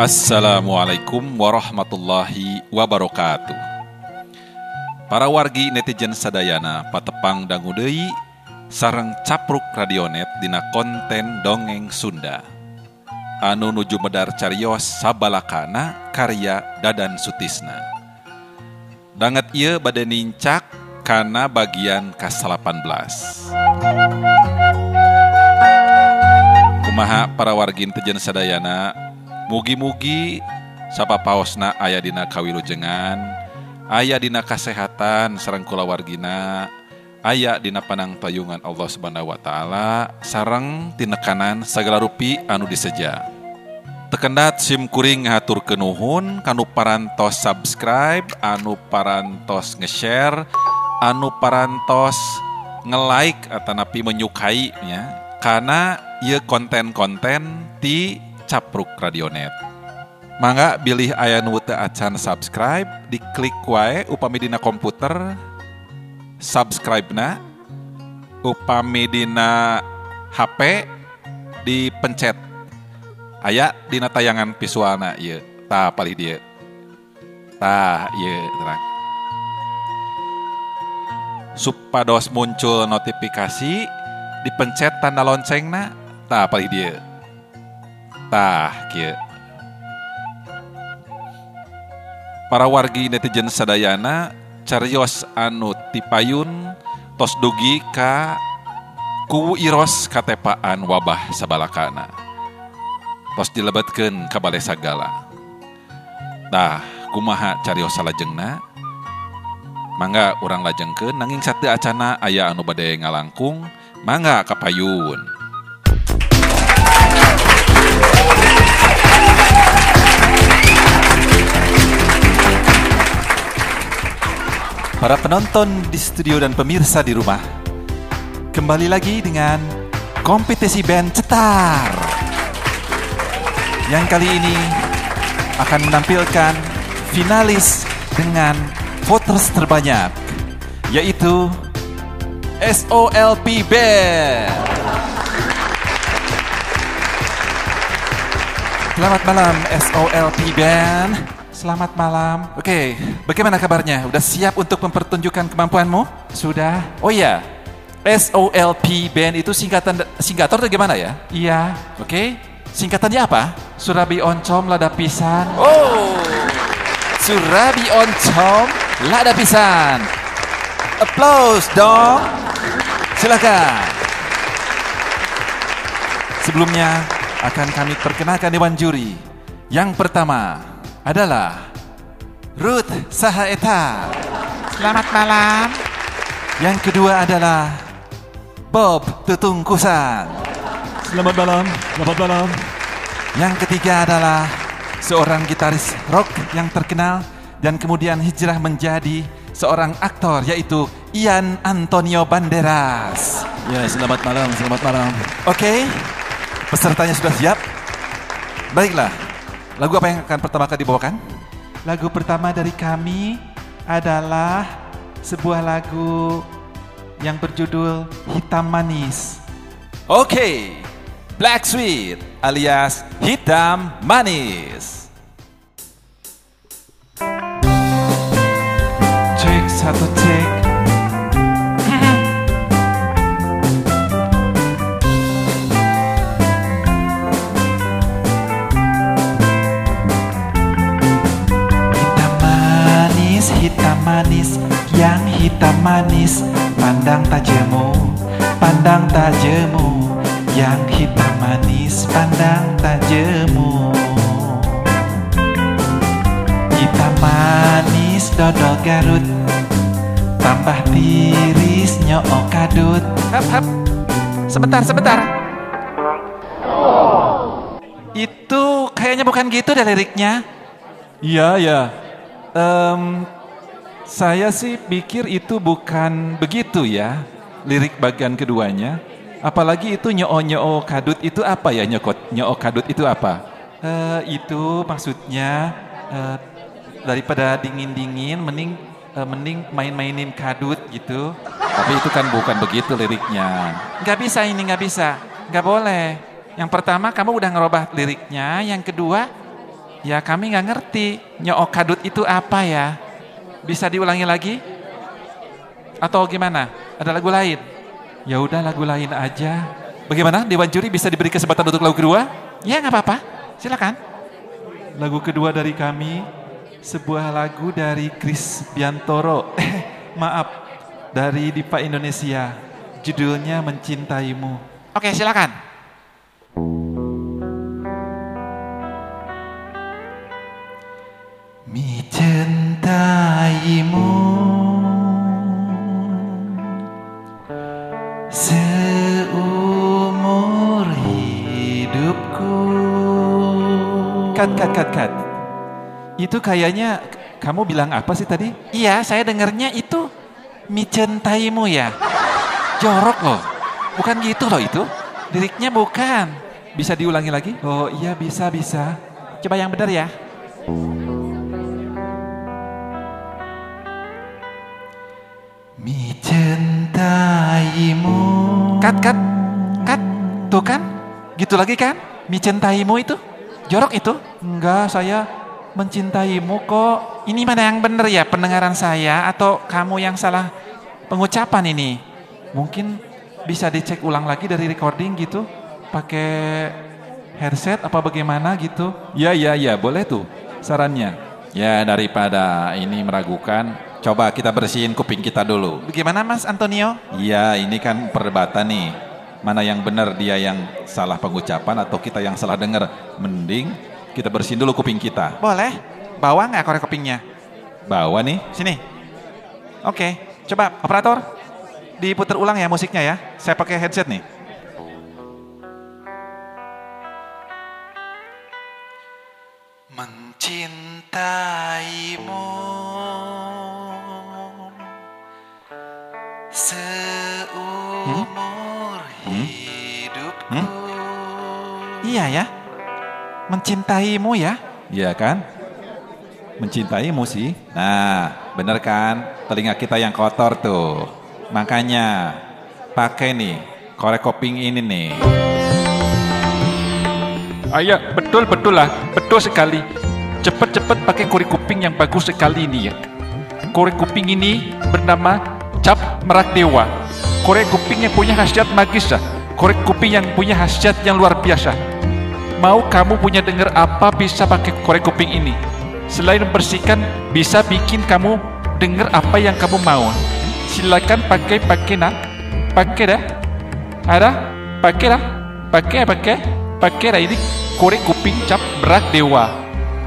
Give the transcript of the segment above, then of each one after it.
Assalamualaikum warahmatullahi wabarakatuh. Para wargi netizen sadayana patepang dangu deui sareng capruk Radionet dina konten dongeng Sunda. Anu nuju medar carios sabalakana karya Dadan Sutisna. Danget ieu bade nincak kana bagian ka-18. Kumaha para wargi netizen sadayana, mugi-mugi sapapaosna aya dina kawilujengan, aya dina kasehatan sareng kulawargina, aya dina panangtayungan Allah Subhanahu wa taala sareng tinekanan sagala rupi anu diseja. Tekendat sim kuring ngahaturkeun nuhun kanu parantos subscribe, anu parantos nge-share, anu parantos nge-like atanapi menyukai nya kana ieu konten-konten ti Capruk Radionet. Mangga bilih aya nu teu acan subscribe, diklik wae upami dina komputer subscribe-na, upami dina HP dipencet. Aya dina tayangan visualna ieu. Tah palih dieu. Tah ieu terang. Supados muncul notifikasi, dipencet tanda loncengna, tah palih dieu. Tah kieu. Para wargi netizen sadayana carios anu tipayun tos dugi ka kuwu iros katepaan wabah sabalakana. Tos dilebetkeun ka bale sagala. Tah kumaha carios salajengna? Mangga urang lajengkeun nanging sateu acana aya anu bade ngalangkung, mangga kapayun. Para penonton di studio dan pemirsa di rumah, kembali lagi dengan kompetisi band cetar yang kali ini akan menampilkan finalis dengan voters terbanyak, yaitu SOLP Band. Selamat malam SOLP Band. Selamat malam. Oke, bagaimana kabarnya? Udah siap untuk mempertunjukkan kemampuanmu? Sudah. Oh iya, SOLP Band itu singkatan singkator atau gimana ya? Iya. Oke, singkatannya apa? Surabi Oncom Lada Pisan. Oh, Surabi Oncom Lada Pisan. Applause dong. Silakan. Sebelumnya akan kami perkenalkan dewan juri. Yang pertama adalah Ruth Sahaeta. Selamat malam. Yang kedua adalah Bob Tutungkusan. Selamat malam, selamat malam. Yang ketiga adalah seorang gitaris rock yang terkenal dan kemudian hijrah menjadi seorang aktor, yaitu Ian Antonio Banderas. Ya, selamat malam, selamat malam. Oke, pesertanya sudah siap? Baiklah. Lagu apa yang akan pertama kali dibawakan? Lagu pertama dari kami adalah sebuah lagu yang berjudul Hitam Manis. Oke, Black Sweet alias Hitam Manis. Cek satu cek. Hitam manis, yang hitam manis, pandang tak jemu, pandang tak jemu, yang hitam manis, pandang tak jemu. Hitam manis dodol Garut, tambah tiris nyoo kadut. Hap hap, sebentar sebentar. Itu kayaknya bukan gitu deh liriknya. Iya ya. Saya sih pikir itu bukan begitu ya, lirik bagian keduanya. Apalagi itu nyoo-nyoo kadut itu apa ya, nyoo kadut itu apa? Itu maksudnya daripada dingin-dingin, mending main-mainin kadut gitu. Tapi itu kan bukan begitu liriknya. Nggak bisa ini, nggak bisa, nggak boleh. Yang pertama kamu udah ngerubah liriknya, yang kedua Ya kami nggak ngerti nyook kadut itu apa ya. Bisa diulangi lagi? Atau gimana? Ada lagu lain? Ya udah lagu lain aja. Bagaimana? Dewan Juri bisa diberi kesempatan untuk lagu kedua? Ya nggak apa-apa, silakan. Lagu kedua dari kami, sebuah lagu dari Chris Biantoro. Maaf, dari Dipa Indonesia. Judulnya Mencintaimu. Oke, silakan. Mencintaimu seumur hidupku. Cut, cut, cut, cut. Itu kayaknya kamu bilang apa sih tadi? Iya, saya dengarnya itu mencintaimu ya. Jorok loh. Bukan gitu loh itu. Liriknya bukan. Bisa diulangi lagi? Oh iya, bisa, bisa. Coba yang benar ya. Mencintaimu. Cut, cut, cut. Tuh kan? Gitu lagi kan? Mencintaimu itu? Jorok itu? Enggak, saya mencintaimu kok. Ini mana yang benar ya? Pendengaran saya atau kamu yang salah pengucapan ini? Mungkin bisa dicek ulang lagi dari recording gitu. Pakai headset apa bagaimana gitu. Ya, ya, ya, boleh tuh sarannya. Ya, daripada ini meragukan, coba kita bersihin kuping kita dulu. Bagaimana Mas Antonio? Iya, ini kan perdebatan nih. Mana yang benar, dia yang salah pengucapan atau kita yang salah dengar. Mending kita bersihin dulu kuping kita. Boleh. Bawa nggak korek kupingnya? Bawa nih. Sini. Oke, coba operator diputar ulang ya musiknya ya. Saya pakai headset nih. Mencintaimu seumur hidupku. Iya ya, mencintaimu ya. Iya kan? Mencintaimu sih. Nah, bener kan? Telinga kita yang kotor tuh. Makanya pakai nih korek kuping ini nih. Ayah, betul-betul lah, betul sekali. Cepat-cepat pakai korek kuping yang bagus sekali ini ya. Korek kuping ini bernama Cap Merak Dewa. Korek kuping yang punya khasiat magis lah. Korek kuping yang punya khasiat yang luar biasa. Mau kamu punya dengar apa bisa pakai korek kuping ini. Selain membersihkan, bisa bikin kamu dengar apa yang kamu mau. Silakan pakai, pakai nak, pakai dah, ada, pakai dah, pakai, pakai, pakai dah ini korek kuping Cap Merak Dewa.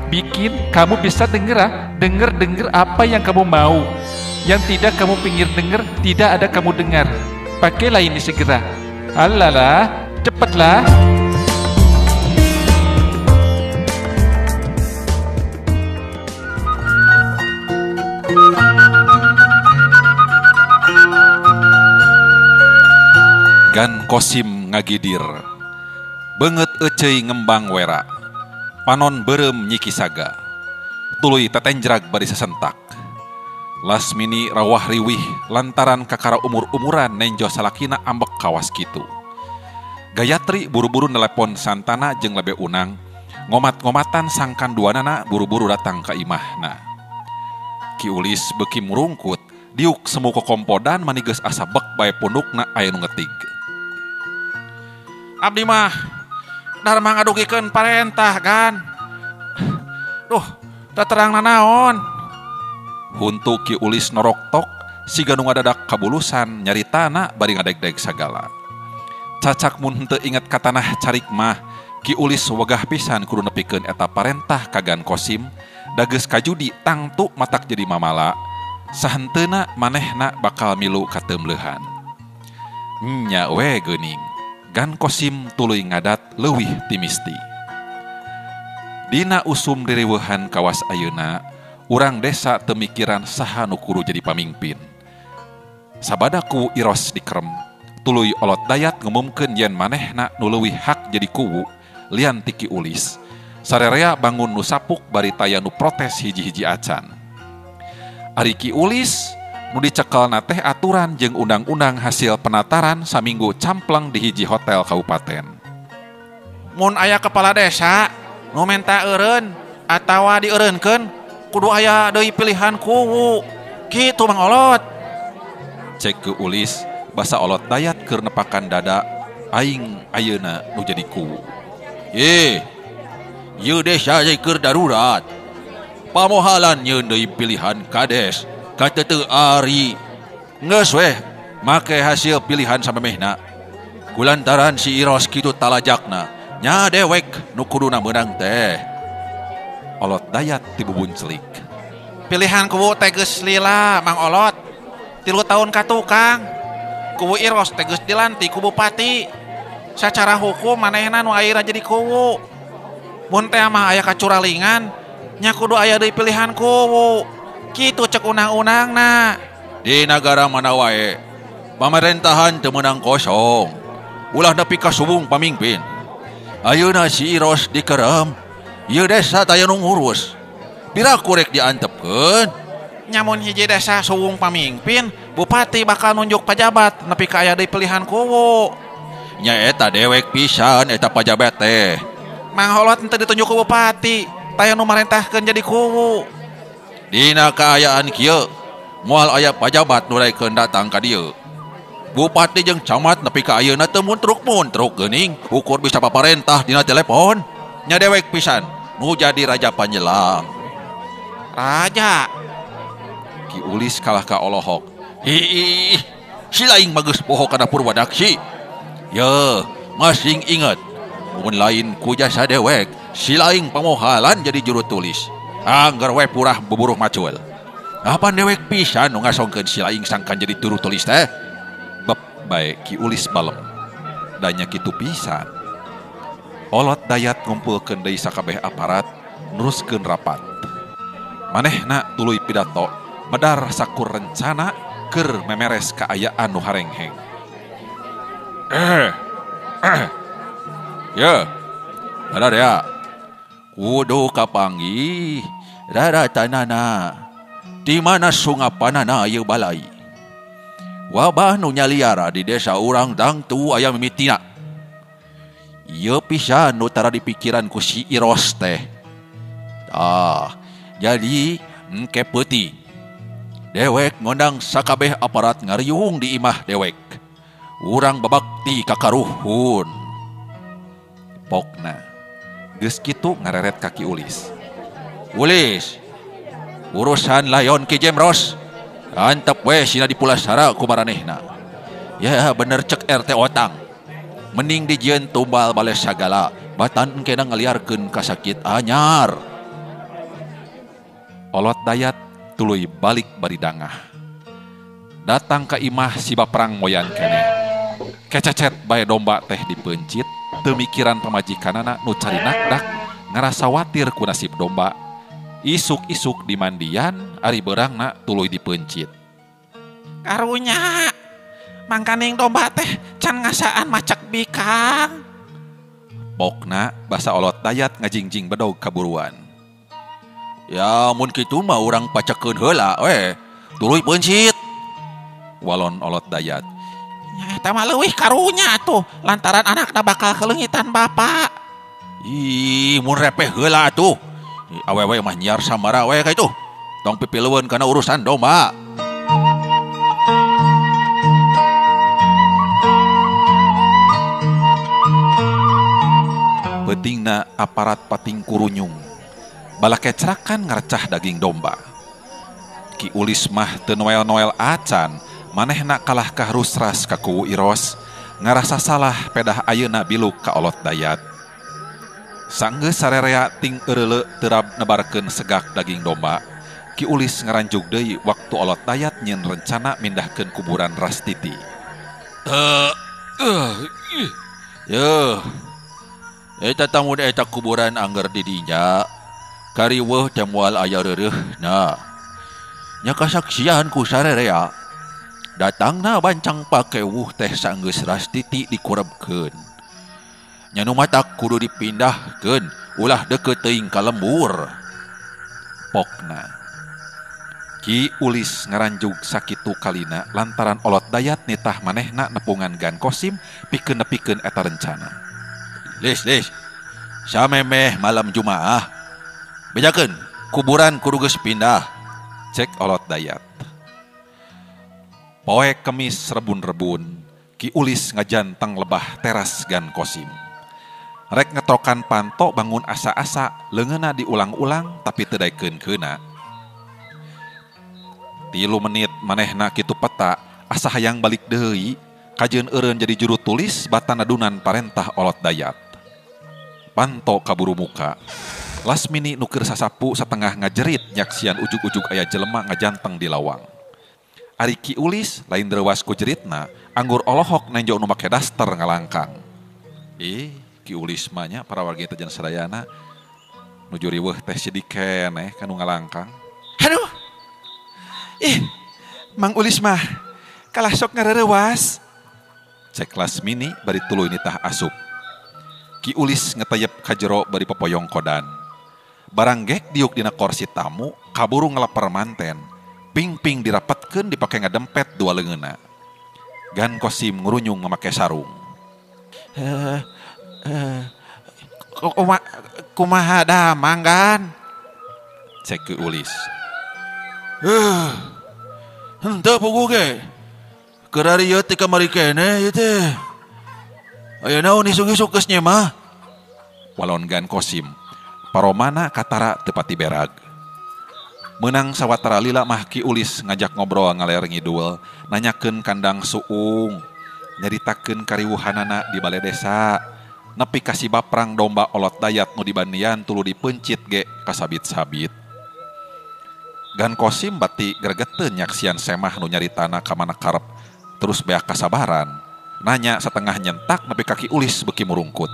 Bikin kamu bisa denger, denger, denger apa yang kamu mau. Yang tidak kamu pinggir denger, tidak ada kamu dengar. Pakailah ini segera. Alalah, cepatlah. Gan Kosim ngagidir, beungeut eceuy ngembang wera, panon beureum nyikisaga, tuluy tetenjrag bari sesentak. Lasmini rawah riwih lantaran kakara umur-umuran nenjo salakina ambek kawas kitu. Gayatri buru-buru nelepon Santana jeung lebe unang, ngomat-ngomatan sangkan duanana buru-buru datang ka imahna. Ki Ulis beuki murungkut, diuk semu kokompodan mani geus asa bek bae pundukna aya nu ngetig. Abdi mah darma ngadugikeun parentah kan. Duh, teu terang nanaon. Huntu Ki Ulis noroktok siga nu ngadadak kabulusan nyaritana bari ngadegdeg sagala. Cacak mun henteu inget ka tanah carik mah, Ki Ulis wegah pisan kudu nepikeun eta parentah ka Gan Kosim, da geus kajudi tangtu matak jadi mamala. Sahenteuna manehna bakal milu kateumleuhan. Nya we geuning. Gan Kosim tuluy ngadat leuwih ti misti. Dina usum direweuhan kawas ayeuna, urang desa teu mikiran saha nu kudu jadi pamingpin. Sabada ku Iros dikerem, tuluy olot dayat ngumumkeun yen manehna nu leuwih hak jadi kuwu lian ti Ki Ulis. Sarerea bangun nu sapuk bari taya nu protes hiji-hiji acan. Ari Ki Ulis nu dicekelna teh aturan jeung undang-undang hasil penataran saminggu campleng di hiji hotel kabupaten. Mun aya kepala desa nu menta eureun Atawa dieureunkeun kudu aya deui pilihan kuwu. Kitu Mang Olot. Cek ke Ulis basa Olot Dayat keur nepakan dada aing ayeuna nu jadi kuwu. Ye, ieu desa keur darurat. Pamohalan nyeun deui pilihan kades ka teu ari. Geus weh make hasil pilihan samemehna. Kulantaran si Iros kitu talajakna, nya dewek nu kuduna meunang teh. Olot Dayat tibubunclik. Pilihan kuwu teh geus lila Mang Olot. 3 tahun ka tukang. Kuwu Iros teh geus dilantik ku bupati. Sacara hukum manehna nu ayeuna jadi kuwu. Mun teh mah aya kacuralingan, nya kudu aya deui pilihan kuwu. Kitu cek undang-undangna. Di nagara mana wae, pamarentahan teu meunang kosong. Ulah nepi ka subung pamimpin. Ayeuna si Iros dikerem, ieu desa taya nu ngurus. Piraku rek diantepkeun? Nyamun hiji desa suwung pamimpin, bupati bakal nunjuk pajabat nepi ka aya deui pilihan kuwu. Nya eta dewek pisan eta pajabat teh. Mang Holot henteu ditunjuk ku bupati, taya nu marentahkeun jadi kuwu. Dina kaayaan kieu, moal aya pajabat nu raikeun datang ka dieu. Bupati jeung camat nepi ka ayeuna teu muntruk-muntruk geuning, ukur bisa paparentah dina telepon. Nya dewek pisan nu jadi raja panjelang. Raja. Ki Ulis kalah ka olohok. Hiih, si laing mah geus poho kana Purwadaksi. Ye, masing inget mun lain ku jasa dewek, si laing pamohalan jadi juru tulis. Angger we purah buburuh macul. Apan dewek pisan nu ngasongkeun si laing sangkan jadi juru tulis teh? Beb bae Ki Ulis balem. Danya kitu pisan. Olot Dayat ngumpulkeun deui sakabeh aparat, neruskeun rapat. Manehna tuluy pidato, medar sakur rencana keur memeres kaayaan nu harengheng. Ya, ada ya. Kudu kapanggih raratanana. Di mana sungapanana ieu balai. Wabah nu nyaliara di desa urang tangtu aya mimitina. Ieu pisan nu tara dipikiran ku si Iros teh. Tah, jadi engke peuting. Dewek ngondang sakabeh aparat ngariung di imah dewek. Urang babakti ka karuhun. Pokna geus kitu ngareret ka Ki Ulis. Ulis, urusan layon Ki Jemros antep we sina dipulasara ku maranehna. Ya bener cek RT Otang. Mending dijieun tumbal bales sagala, batan engkena ngaliarkeun kasakit anyar. Olot Dayat tuluy balik bari dangah. Datang ka imah si baprang moyan keneh. Kececet bae domba teh dipeuncit, teu mikiran pamajikanana nu carinakdak ngarasa watir ku nasib domba. Isuk-isuk dimandian ari beurangna tuluy dipeuncit. Karunya mangkaning domba teh can ngasaan macak bikang. Pokna basa Olot Dayat ngajingjing bedog kaburuan. Ya mun kitu mah urang pacakeun heula we, tuluy peuncit. Walon Olot Dayat. Nya eta mah leuwih karunya atuh lantaran anakna bakal keleungitan bapak. Ih, mun repeh heula atuh. Awewe mah nyiar samara we ka itu. Tong pipilueun kana urusan domba. Peutingna aparat pating kurunyung. Balakecrakan ngarcah daging domba. Ki Ulis mah teu noel-noel acan, manehna kalah ka rusras ka kuwu Iros, ngarasa salah pedah ayeuna biluk ka Olot Dayat. Sanggeus sarerea ting eureuleu terab nebarkeun segak daging domba, Ki Ulis ngaranjug deui waktu Olot Dayat nyeun rencana mindahkeun kuburan Rastiti. Yeuh. Eta tamun eta kuburan angger di dinya. Kariweuh teh moal aya reureuhna. Nya kasaksian ku sarerea. Datangna bancang pakewuh teh sanggeus Rastiti dikurebkeun. Nya nu matak kudu dipindahkeun ulah deukeut teuing ka lembur. Pokna Ki Ulis ngaranjug sakitu kalina lantaran Olot Dayat nitah manehna nepungan Gan Kosim pikeun nepikeun eta rencana. Lis, lis. Samemeh malam Jumaah. Bejakeun, kuburan kudu geus pindah. Cek Olot Dayat. Poe Kemis rebun-rebun, Ki Ulis ngajanteng lebah teras Gan Kosim. Rek ngetokan panto bangun asa-asa, leungeunna diulang-ulang tapi teu daekeun keuna. 3 menit manehna kitu peta, asa hayang balik deui, kajeun eureun jadi juru tulis batan adunan parentah Olot Dayat. Panto kaburu muka. Lasmini nu keur sasapu satengah ngajerit nyaksian ujug-ujug aya jelema ngajanteng di lawang. Ari Ki Ulis lain dreuwas ku jeritna, anggur olohok nenjo nu make daster ngalangkang. Ki Ulis mah nya para wargi teh sadayana nuju riweuh teh sidik keneh kanu ngalangkang. Aduh. Ih, Mang Ulis mah kalah sok ngareurewas. Cek Lasmini bari tuluy nitah asup. Ki Ulis ngetayep ka jero bari popoyong kodan. Barang gek diuk dina korsi tamu, kaburu ngelaper manten. Ping-ping dirapetkeun dipake ngadempet dua leungeunna. Gan Kosim ngurunyung ngamake sarung. Kumaha damang Gan? Cek Ki Ulis. Henteu puguh ge. Keur ari ieu teh kamari keneh ieu teh. Aya naon isuk-isuk geus nyemah? Walon Gan Kosim, paromana katara teu pati berag. Menang sawatara lila mah Ki Ulis ngajak ngobrol ngaler ngidul, nanyakeun kandang suung, nyaritakeun kariwuhanana di bale desa, nepi ka si baprang domba Olot Dayat nu dibandian tuluy dipeuncit ge kasabit-sabit. Gan Kosim bati gregeteun nyaksian semah nu nyaritana ka mana karep, terus beak kasabaran, nanya setengah nyentak nepi ka Ki Ulis beuki murungkut.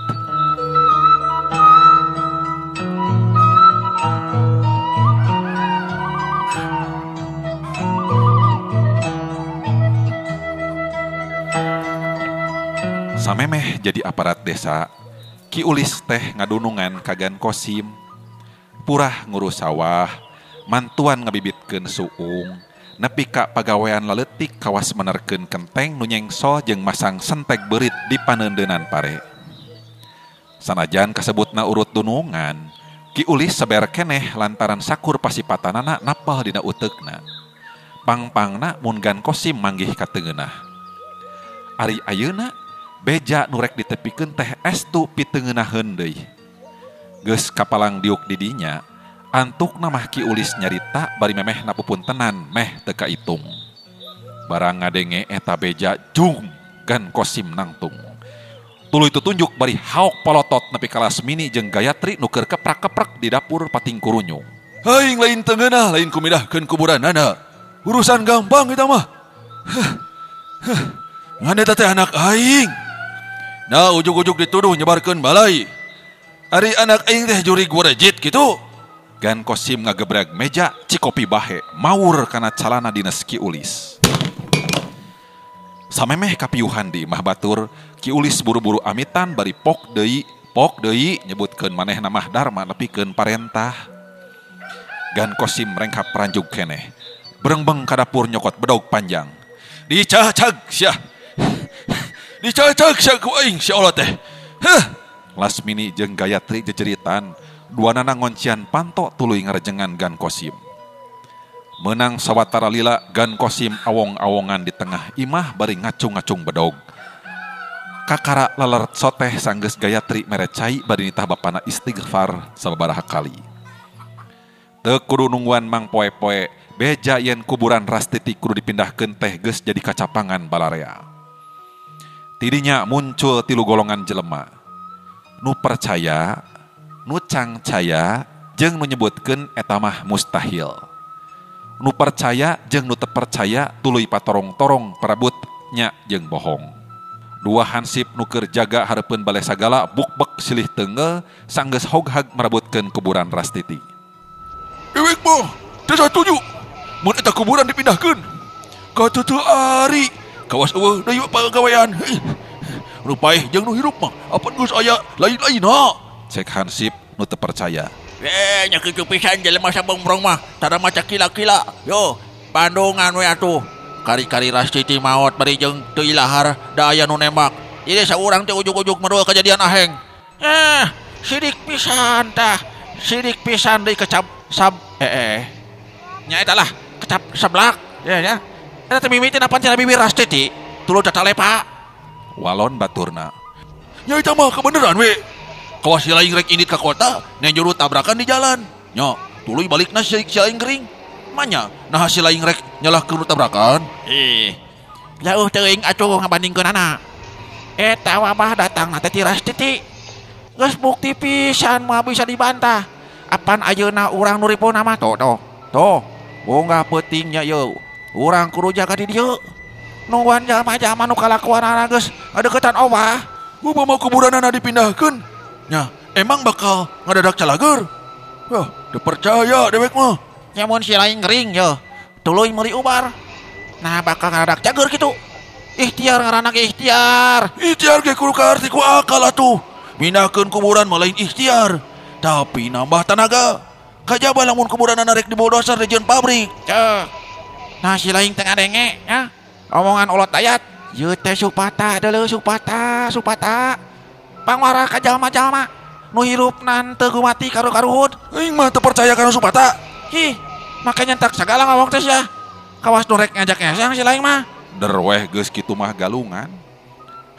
Samemeh jadi aparat desa, Ki Ulis teh ngadunungan ka Gan Kosim. Purah ngurus sawah, mantuan ngabibitkeun suung, nepi ka pagawean laletik kawas menerkeun kenteng nu nyengsol jeung masang sentek beurit di paneundeunan pare. Sanajan kasebutna urut dunungan, Ki Ulis saber keneh lantaran sakur pasipatanana napal dina uteukna. Pangpangna mun Gan Kosim manggih ka tengeunah. Ari ayeuna beja nu rek ditepikeun teh estu pitengeunaheun deui. Geus kapalang diuk di dinya, antukna mah Ki Ulis nyarita bari memehna pupuntenan meh teu kaitung. Barang ngadenge eta beja jung Gan Kosim nangtung. Tuluy tutunjuk bari haok polotot nepi ka Lasmini jeung Gayatri nu keur keprak-keprek di dapur pating kurunyung. Aing lain tengeunah lain kumidahkeun kuburanana. Urusan gampang eta mah. Ngan eta teh anak aing. Nah ujug-ujug dituduh nyebarkeun balai. Ari anak aing teh jurig warejit kitu. Gan Kosim ngagebrag meja cikopi bahe maur kana calana dinas Ki Ulis. Samemeh kapiuhan di imah batur, Ki Ulis buru-buru amitan bari pok deui nyebutkeun manehna mah Dharma nepikeun parentah. Gan Kosim rengkap ranjug keneh. Berengbeng ka dapur nyokot bedog panjang. Dicacag sia. Dicacag sia ku aing sia Allah teh. Heh. Lasmini jeung Gayatri jejeritan, duanana ngoncian panto tuluy ngarejengan Gan Kosim. Menang sawatara lila Gan Kosim awong-awongan di tengah imah bari ngacung-ngacung bedog. Kakara laleret soteh sanggeus Gayatri mere cai bari nitah bapana istighfar sababaraha kali. Teu kudu nungguan mang poe-poe, beja yen kuburan Rastiti kudu dipindahkeun teh geus jadi kacapangan balarea. Tidinya muncul 3 golongan jelema. Nu percaya, nu cangcaya, jeung nu nyebutkeun eta mah mustahil. Nu percaya jeung nu teu percaya tuluy patorong-torong parabutnya jeung bohong. Dua hansip nu keur jaga hareupeun bale sagala bukbek silih teunggeul sanggeus hoghag merebutkeun kuburan Rastiti. Ewek mah teu satuju mun eta kuburan dipindahkeun. Ka teu ari kawas eueuh deui pagawean. Nu paeh jeung nu hirup mah apan geus aya lain-lainna. Cek hansip nu teu percaya. Nya kitu pisan jelema sabongbrong mah tara maca kila-kila. Yo, Bandungan we atuh. Kari-kari Rastiti maot bari jeung teu ilahar da aya nu nembak. Jadi saurang teh ujug-ujug merua kejadian aheng. Sidik pisan tah. Sidik pisan deui kecap sab Nya eta lah kecap seblak ya ya. Eta teh mimitina pan cenah bibir Rastiti tuluy tatalepa. Walon baturna. Nya eta mah kebeneran we. Kawas si laing rek indit ka kota, nenjuru tabrakan di jalan. Nya, tuluy balikna si laing gering. Manya, nah si laing rek nyalahkeun nu tabrakan. Ih. Jauh teuing atuh ngabandingkeunana. Eta wabah datang teh ti Rastiti. Geus bukti pisan mah bisa dibantah. Apan ayeuna urang nu ripuna mah tuh tuh. Tuh, bunga peutingnya yeuh. Urang kudu jaga di dieu. Nungguan jalma-jalma nu kalakuanana geus ngadeukeutan obah. Upama kuburanana dipindahkeun. Nya, emang bakal ngadadak calager? Wah, teu percaya dewek mah. Nya mun si laing gering yeuh, tuluy meuli ubar. Nah bakal ngadadak cager kitu. Ikhtiar ngaranna ge ikhtiar. Ikhtiar ge kudu kaarti ku akal atuh. Mindahkeun kuburan mah lain ikhtiar, tapi nambah tanaga. Kajaba lamun kuburanana rek dibulldozer dijieun pabrik. Ceuh. Nah si laing teh ngadenge nya. Omongan olot dayat. Ieu teh supata deuleu supata, supata. Pangwarah ka jalma-jalma nu hirupna teu gumati karu-karuhun. Aing mah teu percaya kana supata. Hi, makanya tak sagala ngomong teh sia. Kawas nu rek ngajak ngesang si laing mah. Derweh geus kitu mah galungan.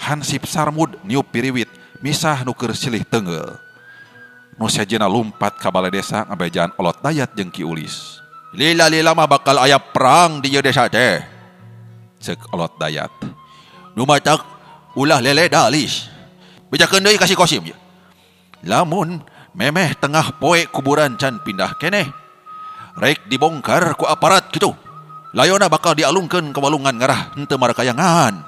Hansip Sarmud niup piriwit misah nu keur silih teungeul. Nu sejenna lumpat ka bale desa ngabejaan olot dayat jeung Ki Ulis. Lila-lila mah bakal aya perang di ieu desa teh. Ceuk olot dayat. Nu matak ulah lele dalis. Bejakeun deui ka si Kosim ye. Lamun memeh tengah poe kuburan can pindah keneh. Rek dibongkar ku aparat kitu. Layona bakal dialungkeun ka walungan ngarah henteu marakayangan.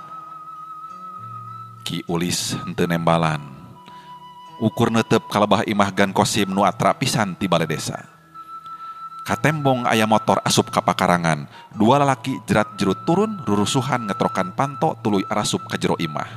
Ki Ulis henteu nembalan. Ukur neuteup kalebah imah Gan Kosim nu atra pisan ti bale desa. Katembong aya motor asup ka pakarangan, dua lalaki jerat-jerut turun rurusuhan ngetrokan panto tuluy arasup ka jero imah.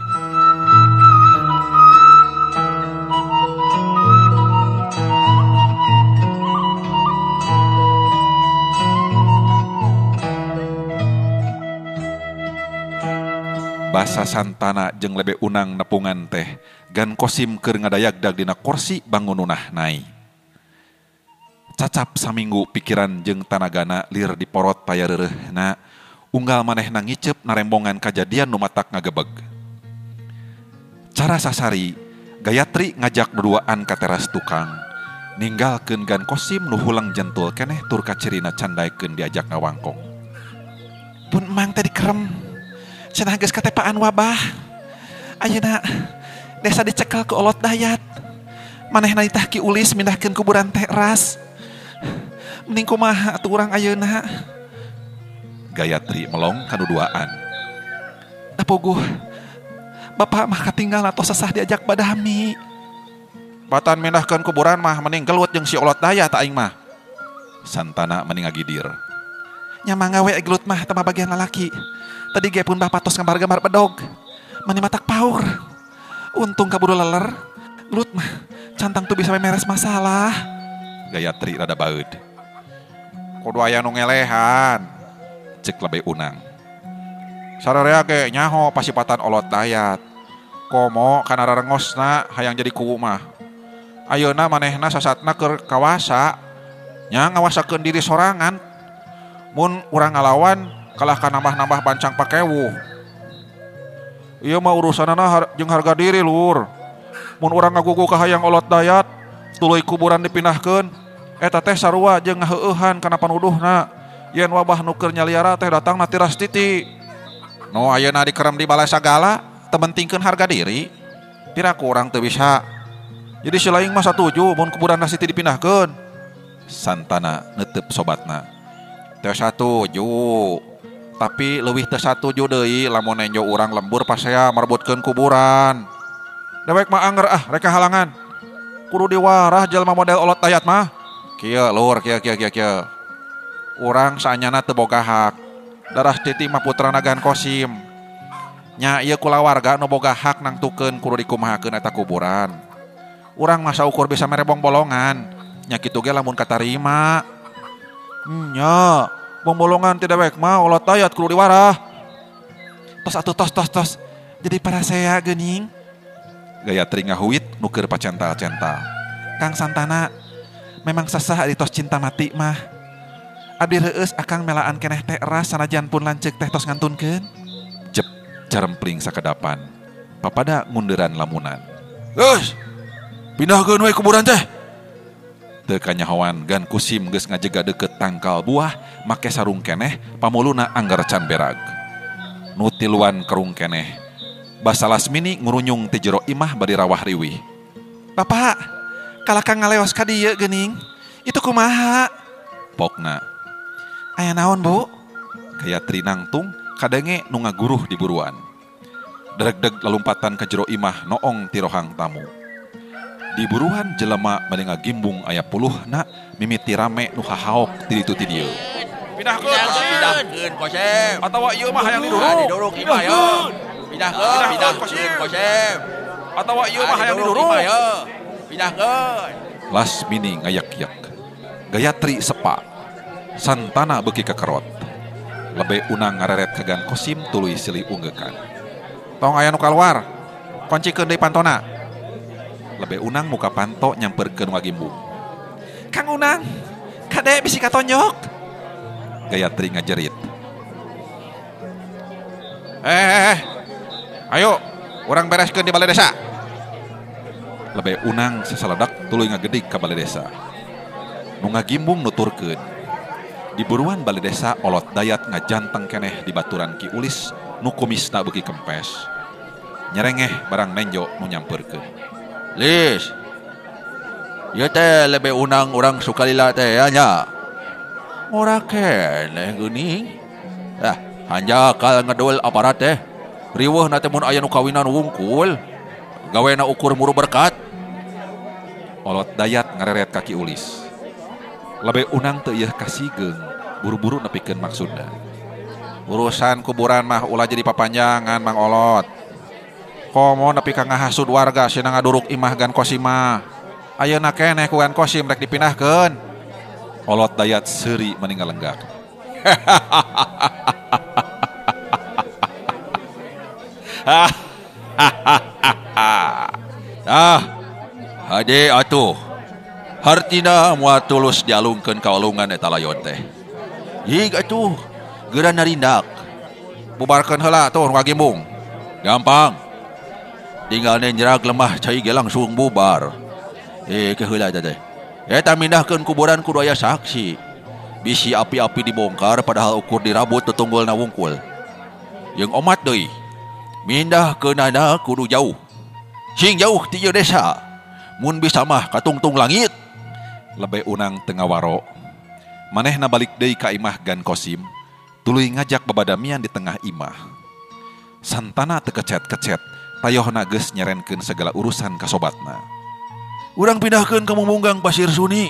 Basa Santana jeung lebe unang nepungan teh Gan Kosim keur ngadayagdag dina kursi bangununah nai. Cacap saminggu pikiran jeung tanagana lir diporot payareureuna unggal manehna ngiceup narembongan kajadian nu matak ngagebeg. Cara sasari Gayatri ngajak duduaan ka teras tukang ninggalkeun Gan Kosim nu hulang jentul keneh tur kacirina candaekeun diajak ngawangkong. Pun emang teh dikerem cenah geus katepaan wabah. Ayeuna desa dicekel ku olot dayat. Manehna ditah Ki Ulis mindahkeun kuburan teh ras. Mending kumaha atuh urang ayeuna. Gayatri melong ka duduaan. Da puguh. Bapak mah katinggal atau sesah diajak badami. Batan mindahkeun kuburan mah mending gelut jeung si olot dayat aing mah. Santana mending ngagidir. Nya mangga we gelut mah teu bagian lalaki. Tadi ge pun bapak tos gambar-gambar bedog. Mani matak paur. Untung kaburu leler. Gelut mah cantang tuh bisa memeres masalah. Gayatri rada baeud. Kudu aya nu ngelehan. Cek lebe unang. Sararea ge nyaho pasipatan olot dayat. Komo kana rarengosna hayang jadi kuwu mah. Ayeuna manehna sasatna keur kawasa. Nya ngawasakeun diri sorangan. Mun urang ngalawan kalah ka nambah-nambah bancang pakewuh. Ieu mah urusanana jeung harga diri lur. Mun urang ngagugu ka hayang olot dayat, tuluy kuburan dipindahkeun, eta teh sarua jeung ngaheueuhan kana panuduhna. Yen wabah nu keur nyaliara teh datangna ti Rastiti. Nu ayeuna dikerem di balai sagala, teu pentingkeun harga diri. Piraku urang teu bisa. Jadi si laing mah satuju mun kuburan Rastiti dipindahkeun. Santana netep sobatna. Teu satuju. Tapi leuwih teu satuju deui lamun nenjo urang lembur pasea merebutkeun kuburan. Dewek mah anger ah rek halangan. Kudu diwarah jelema model olot dayat mah. Kieu lur kieu kieu kieu kieu. Urang saanyana teu boga hak. Darah Titi mah putrana Gan Kosim. Nya ieu kulawarga nu boga hak nangtukeun kudu dikumahakeun eta kuburan. Urang mah saukur bisa mere bongbolongan. Nya kitu ge lamun katarima. Nya bongbolongan ti dewek mah olot dayat kudu diwarah. Tos atuh tos tos tos. Jadi parasea geuning. Gayatri ngahuit nu keur pacental-cental. Kang Santana, Memang sasah ari tos cinta mati mah. Abdi reueus akang melaan keneh teh eras sanajan pun lanceuk teh tos ngantunkeun. Jep carempling sakadapan. Papada ngunderan lamunan. Geus. Pindahkeun we kuburan teh. Teu kanyahoan Gan Kusim geus ngajega deukeut tangkal buah make sarung keneh pamuluna anggar can berag. Nu tiluan kerung keneh. Basa Lasmini ngurunyung ti jero imah bari rawah riwih. Bapak, kalakang ngaleos ka dieu geuning. Itu kumaha? Pokna. Aya naon, Bu? Gayatri nangtung kadenge nu ngaguruh di buruan. Dregdeg lalumpatan ka jero imah noong ti rohang tamu. Di buruan jelema bade ngagimbung aya puluhna mimiti rame nu hahaok ti ditu ti dieu. Pindahkeun Kosim. Atawa ieu mah hayang diduruk. Diduruk imah ya. Pindahkeun Kosim. Atawa ieu mah hayang diduruk. Pindahkeun. Lasmini ngayak-yak. Gayatri sepa. Santana beuki kekerot. Lebe Unang ngareret ka Gan Kosim tuluy silih unggeukan. Tong aya nu kaluar. Kuncikeun deui pantona. Lebe Unang muka panto nyamperkeun ngagimbung. Kang Unang, kade bisi katonjok. Gayatri ngajerit. Ayo, urang bereskeun di balai desa. Lebe Unang sasaladak tuluy ngagedig ka balai desa. Nu ngagimbung nuturkeun. Di buruan balai desa olot dayat ngajanteng keneh di baturan Ki Ulis nu kumisna beuki kempes. Nyerengeh barang nenjo nu nyamperkeun. Lis. Ieu teh lebe Unang urang Sukalila teh ya nya. Ngora keneh geuning. Ah, hanjakal ngedul aparat teh. Riweuh na teh mun aya nu kawinan wungkul. Gawena ukur muru berkat. Olot dayat ngareret ka Ki Ulis. Lebe Unang teu ieu kasigeung, buru-buru nepikeun maksudna. Urusan kuburan mah ulah jadi papanjangan Mang Olot. Komo nepi ka ngahasud warga sina ngaduruk imah Gan Kosim mah. Ayeuna keneh ku Gan Kosim rek dipindahkeun. Olot dayat seuri meninggal lenggak. Ah, hade atuh. Hartina moal tulus dialungkeun ka walungan eta layon teh. Yig atuh, geura narindak. Bubarkeun heula tuh nu ngagimbung. Gampang. Tinggal nyenjrag lemah cai ge langsung bubar. Ke heula teh. Eta mindahkeun kuburan kudu aya saksi. Bisi api-api dibongkar padahal ukur dirabut tetunggulna wungkul. Jeung omat deui. Mindahkeunana kudu jauh. Sing jauh ti ieu desa. Mun bisa mah katungtung langit. Lebe Unang teu ngawaro. Manehna balik deui ka imah Gan Kosim, tuluy ngajak babadamian di tengah imah. Santana teu kecet-kecet, tayohna geus nyerenkeun segala urusan ka sobatna. Urang pindahkeun ka Mumunggang Pasir Suni.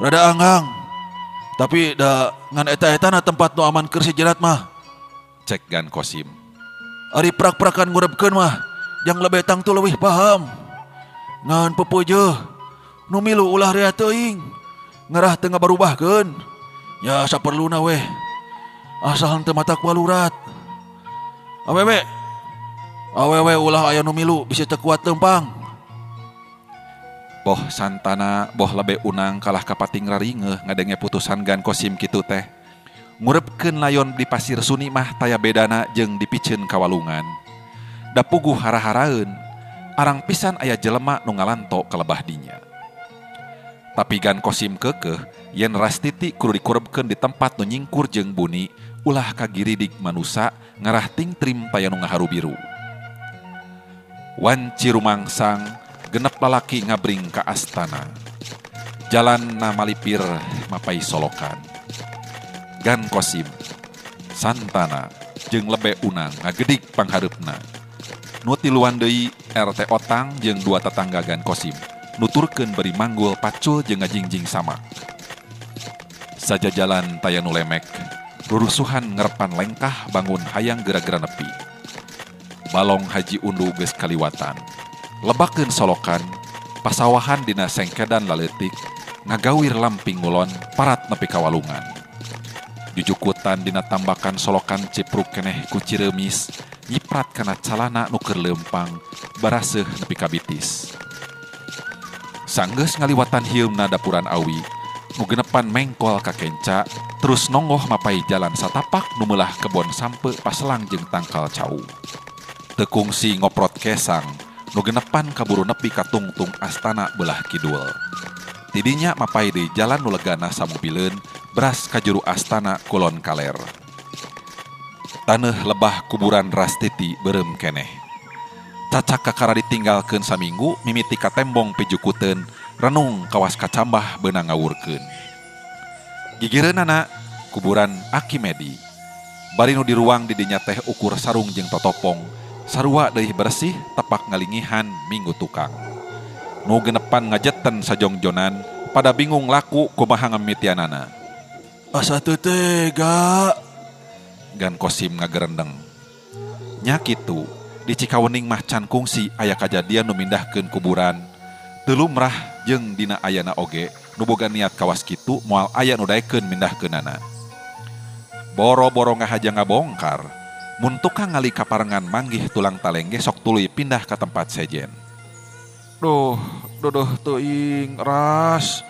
Rada anggang. Tapi da ngan eta-etana tempat nu aman keur sejerat mah. Cek Gan Kosim. Ari prak-prakan ngurebkeun mah, jang lebe tangtu leuwih paham. Ngan pepeujeuh nu milu ulah rea teuing. Ngarah teu ngabarubahkeun. Ya saperluna weh. Asal henteu matak walurat. Awewe. Awewe ulah aya nu milu bisi teu kuat leumpang. Boh Santana, boh Lebe Unang kalah kapating raringeuh ngadenge putusan Gan Kosim kitu teh. Ngurebkeun layon di Pasir Suni mah taya bedana jeung dipiceun ka walungan. Da puguh hara-haraeun, arang pisan aya jelema nu ngalanto ka lebah dinya. Tapi Gan Kosim keukeuh yen Rastiti kudu dikurebkeun di tempat nu nyingkur jeung buni, ulah kagiridig manusa ngarah tingtrim taya nu ngaharu biru. Wanci rumangsang genep lalaki ngabring ka astana. Jalan na malipir mapai solokan. Gan Kosim, Santana, jeung Lebe Unang ngagedig panghareupna. Nu tiluan deui RT Otang jeung dua tetangga Gan Kosim nuturkeun bari manggul pacul jeung ngajingjing samak. Sajajalan taya nu lemek, rurusuhan ngerepan lengkah bangun hayang geura-geura nepi. Balong Haji Undu geus kaliwatan. Lebakeun solokan, pasawahan dina sengkedan laleutik, ngagawir lamping ngulon parat nepi ka walungan. Jujukutan dina tambakan solokan cipruk keneh ku ciremis, nyiprat kana calana nu keur leumpang, baraseuh nepi ka bitis. Sanggeus ngaliwatan hieumna dapuran awi, nu genepan mengkol ka kenca, terus nonggoh mapai jalan satapak nu meulah kebon sampe paselang jeung tangkal cau. Teu kungsi ngoprot kesang, nu genepan kaburu nepi ka tungtung astana belah kidul. Tidinya mapai deui jalan nu legana samobileun beras ka juru astana kulon kaler. Taneuh lebah kuburan Rastiti beureum keneh. Cacak kakara ditinggalkeun saminggu mimiti katembong pijukuteun renung kawas kacambah beunang ngawurkeun. Gigireunana kuburan Aki Medi. Bari nu diruang di dinya teh ukur sarung jeung totopong, sarua deui bersih tepak ngalingihan minggu tukang. Nu genepan ngajeten sajongjonan pada bingung laku kumaha ngamitianana. Asa teu tega. Gan Kosim ngagerendeng. Nya kitu, di Cikawening mah can kungsi aya kajadian nu mindahkeun kuburan. Teu lumrah jeung dina ayana oge nu boga niat kawas kitu moal aya nu daekeun mindahkeunana. Boro-boro ngahaja ngabongkar, mun tukang ngali kaparengan manggih tulang talengge sok tuluy pindah ka tempat sejen. Duh, duduh teuing ras.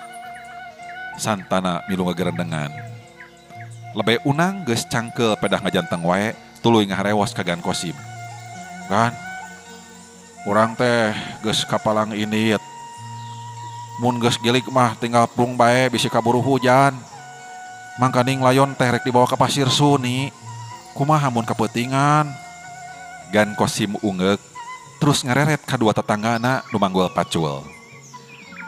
Santana milu ngagerendengan. Lebe unang geus cangkeul pedah ngajanteng wae tuluy ngaharewos ka Gan Kosim. Gan, urang teh geus kapalang indit. Mun geus gilig mah tinggal plung bae bisi kaburu hujan. Mangkaning layon teh rek dibawa ka Pasir Suni. Kumaha mun kapeutingan? Gan Kosim ungeuk terus ngareret kadua tetanggana nu manggul pacul.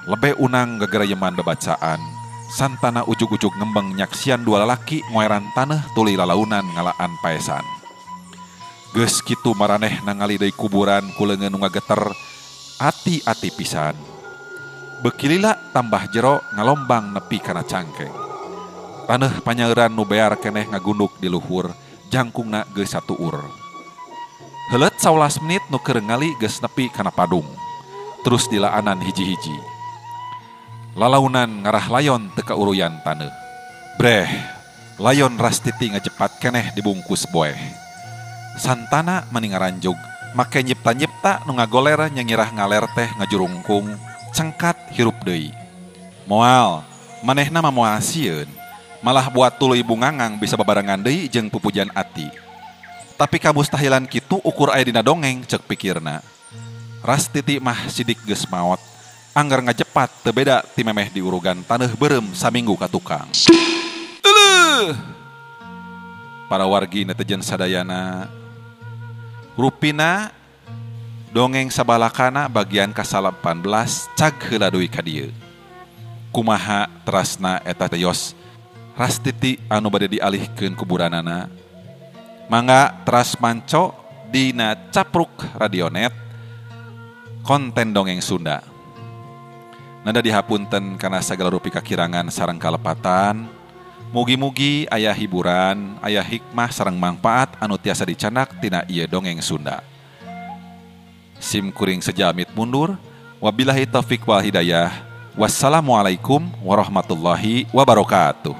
Lebe unang gagerayeman bebacaan. Santana ujug-ujug ngembeng nyaksian dua lalaki ngoeran taneuh tuluy lalaunan ngalaan paesan. Geus kitu maraneh nangali deui kuburan ku leungeun nu ngageter ati-ati pisan. Beuki lila tambah jero ngalombang nepi kana cangkeng. Taneuh panyeuran nu bear keneh ngagunduk di luhur, jangkungna geus satuur. Heuleut 11 menit nu keur ngali geus nepi kana padung. Terus dilaanan hiji-hiji. Lalaunan ngarah layon teu kauruyan taneuh. Breh, layon Rastiti ngajepat keneh dibungkus boeh. Santana mani ngaranjug, make nyipta-nyipta nu ngagoler nyengirah ngaler teh ngajurungkung, cengkat hirup deui. Moal, manehna mah moal sieun, malah buat tuluy bungangang bisa babarengan deui jeung pupujan ati. Tapi kamustahilan kitu ukur aya dina dongeng ceuk pikirna. Rastiti mah sidik geus maot. Anggar ngajepat teu beda ti memeh diurugan taneuh beureum saminggu ka tukang. Euleuh! Para wargi netizen sadayana, rupina dongeng sabalakana bagian ka-18 cag heula deui ka dieu. Kumaha terasna eta teh yos Rastiti anu bade dialihkeun kuburanana. Mangga teras manco dina Capruk Radionet konten dongeng Sunda. Nada dihapunten kana sagala rupi kakirangan sareng kalepatan. Mugi-mugi aya hiburan, aya hikmah sareng mangpaat anu tiasa dicandak tina ieu dongeng Sunda. Sim kuring sejamit mundur. Wabillahi taufik wal hidayah. Wassalamualaikum warahmatullahi wabarakatuh.